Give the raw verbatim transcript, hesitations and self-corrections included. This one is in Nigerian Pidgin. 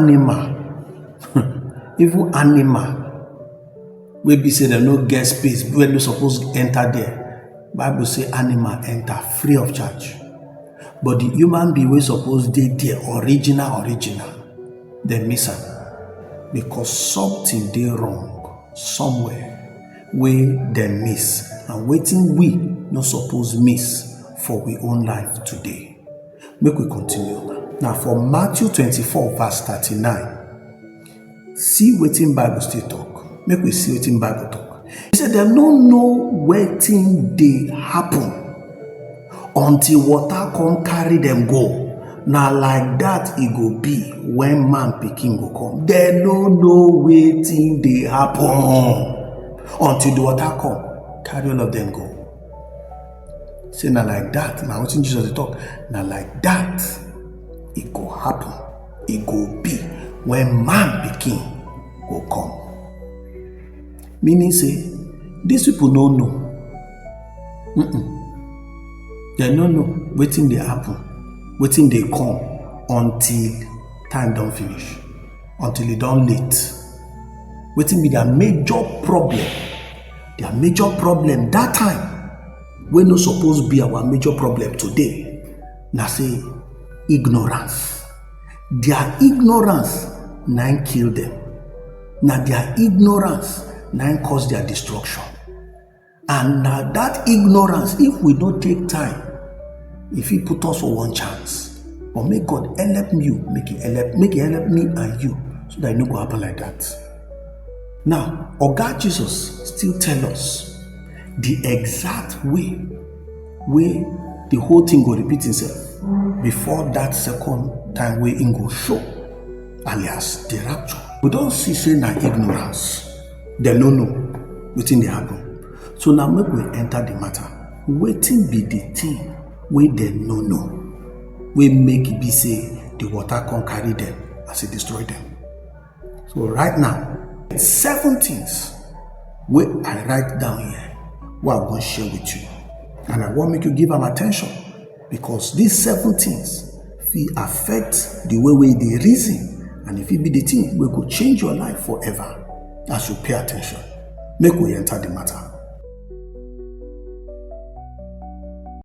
Animal, even animal wey be say dem no get space, wey no suppose enter there, Bible say animal enter free of charge. But the human being wey suppose dey there, original, original, dem miss am, because something dey wrong somewhere wey dem miss, and wetin we no suppose miss for we own life today. Make we continue. Now, for Matthew twenty-four verse thirty-nine, see wetin Bible still talk. Make we see wetin Bible talk. He said dem no know wetin dey happen until water come carry dem go. Na like that e go be when man pikin go come. Dem no know wetin dey happen until the water come carry all of dem go. Say na like that, na wetin Jesus dey talk. Na like that e go happen, e go be when man pikin go come. Meaning say, these people no know. Mm-mm. Dem no know wetin dey happen, wetin dey come, until time don finish, until e don late. Wetin be their major problem? Their major problem that time, wey no suppose be our major problem today, na say ignorance. Their ignorance na im kill them. Na their ignorance na im cause their destruction. And na that ignorance, if we no take time, e fit put us for one chance. But make God help you, make He help, make He help me and you, so that e no go happen like that. Now, Oga Jesus still tell us the exact way wey the whole thing go repeat himself before that second time wey him go show, alias the rapture. We don see say na ignorance. Dem no know wetin dey happen. So now make we enter the matter. Wetin be the thing wey dem no know, wey make e be say the water come carry dem as e destroy dem? So right now, seven things wey I write down here, wey I wan share with you. And I wan make you give am attention, because these seven things fit affect the way wey you dey reason, and e fit be the thing wey go change your life forever as you pay attention. Make we enter the matter.